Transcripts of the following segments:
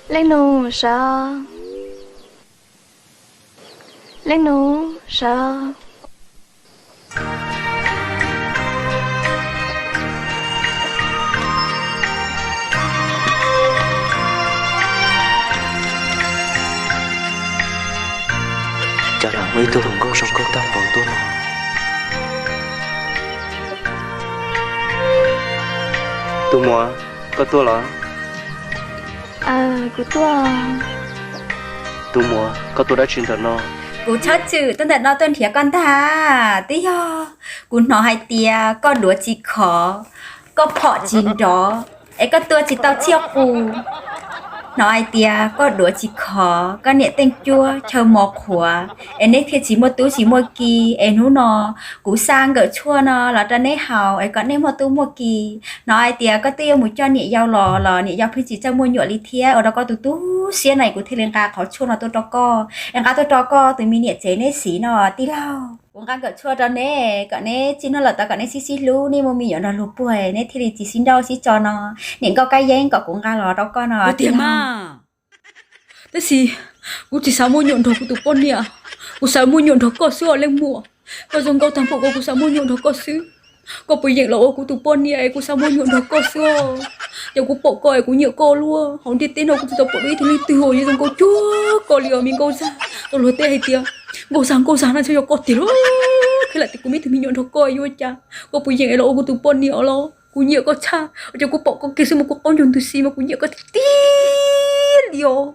Leej nus sawv, leej nus sawv. Cas lam muaj ib tug hluas nkauj zoo nkauj tag npaum tuaj no? Tus muam, koj tuaj los? Kuv tuaj. Tus muam, koj tuaj dab tsi ntawm no? Kuv Tshaj Tswm tuaj ntawm no tuaj nrhiav koj ntag. Twb yog kuv hnov hais tias koj duav tsis khov, koj phom tsis nrov, es koj tua tsis tau tsiaj qus. Hnov hais tias koj duav tsis khov, koj niam teej cuab chaw mos qhuav, es neb thiaj tsis muaj tub tsis muaj ki. Es hnub no kuv xa nkawm tshuaj no los rau neb haus es kom neb muaj tub muaj ki. Hnov hais tias koj twb yuav mus coj niam yau los, los niam yau pheej tsis txawj muaj nyuam li thiab, ua rau koj tu tu siab no es kuv thiaj li nqa qhov tshuaj no tuaj rau koj, es nqa tuaj rau koj tus me niam tsev neb siv no tij laug. Kuv nqa nkawm tshuaj rau neb kom neb txij hnub lawm tod kom neb sib sib hlub, neb muaj me nyuam nrog luag puag neb thiaj li tsis sib nrauj sib tso no. Niam nkauj Kab Yeeb kom kuv nqa los rau koj no tiag mas. Tab sis kuv tsis xav muaj nyuam nrog kuv tus poj niam, kuv xav muaj nyuam nrog koj xwb os leej muam. Koj zoo nkauj tag npaum ko kuv xav muaj nyuam nrog koj xwb. Koj puas yeem los ua kuv tus poj niam es kuv xav muaj nyuam nrog koj xwb os. Ces kuv pom koj es kuv nyiam koj luaj, hauv ntiaj teb no kuv tsis tau pom dua ib tug leej twg uas yuav zoo nkauj cuag koj li os me nkauj zag. Tau luag tej hais tias nkauj zag nkauj zag no ntshe yog koj tiag lauj. Khwv lam tias kuv muaj ib tug me nyuam nrog koj es yuav ua cas? Koj puas yeem es los ua kuv tus poj niam os los? Kuv nyiam koj tshaj, ua cas kuv pom koj kiag xwb mas kuv qaub ncaug ntws si mas kuv nyiam koj tiag tiag li os.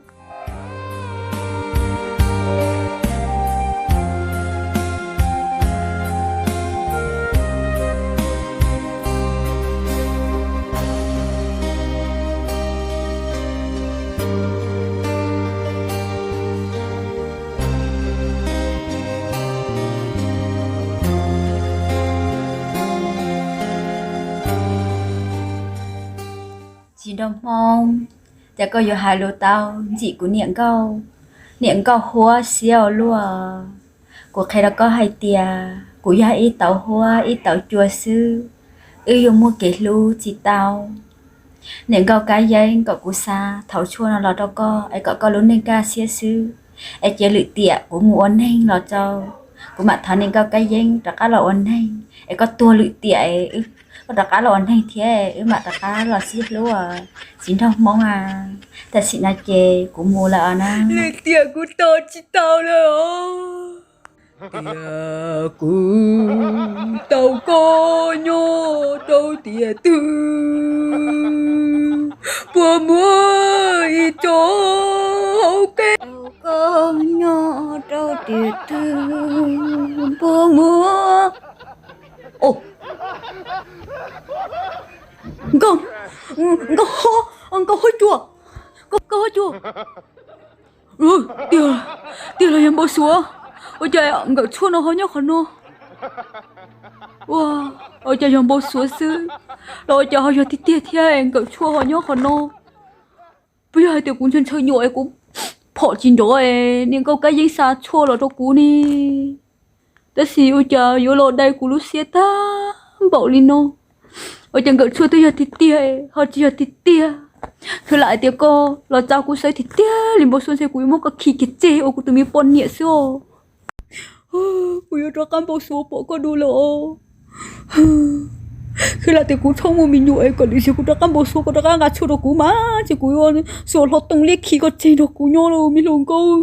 Tsis nrog Hmoob, cas koj yuav hais lus tau ntxim kuv niam nkauj, niam nkauj huab siab ua luaj. Kuv qhia rau koj hais tias kuv yog ib tauv huab ib tauv cua xwb, wb yuav muaj kev hlub tsis tau. Niam nkauj Kab Yeeb kom kuv xa thaum tshuaj no los rau koj es kom koj lub neej kaj siab xwb. Es cia lwm tiam kuv mus ua neeg los tso, kuv mam thov niam nkauj Kab Yeeb rov qab los ua neeg, es koj tuag lwm tiam es koj rov qab los ua neeg thiab wb mam rov qab los sib hlub. Tsis nrog Hmoob a, tam sim no ces kuv mus lawm os na. Lwm tiam kuv tos tsis tau lawm os. Tias kuv tau koj nyob rau tiam twg, puas muaj ib tsob hauv kev. Tau koj nyob rau tiam twg, puas muaj. Nkauj, nkauj huab, nkauj huab cua, nkauj huab cua. Tiag, tiag los yog npau suav? Ua cas nkawm tshuaj no ho nyob qhov no? Ua, ua cas yog npau suav xwb los ua cas ho yog tiag tiag thiab nkawm tshuaj ho nyob qhov no? Puas yog hais tias kuv ntshaw ntshaw nyuam es kuv phom tsis nrov es niam nkauj Kab Yeeb xa tshuaj los rau kuv ne? Tab sis ua cas yuav los dai kuv lub siab tag npaum li no? Ua cas nkawm tshuaj twb yog tiag tiag ho tsis yog tiag tiag? Khwv lam hais tias koj los tsa kuv xwb tiag tiag li npau suav ntshe kuv yuav muab koj khi kiag tseg ua kuv tus me poj niam xwb os. Kuv yuav rov qab npau suav pom koj dua lawm os. Khwv lam tias kuv txhob muaj me nyuam es kom lwm zaug kuv rov qab npau suav koj rov qab nqa tshuaj rau kuv mas ces kuv yuav xuas hlo tooj liab khi koj tseg nrog kuv nyob lauj me hluas nkauj.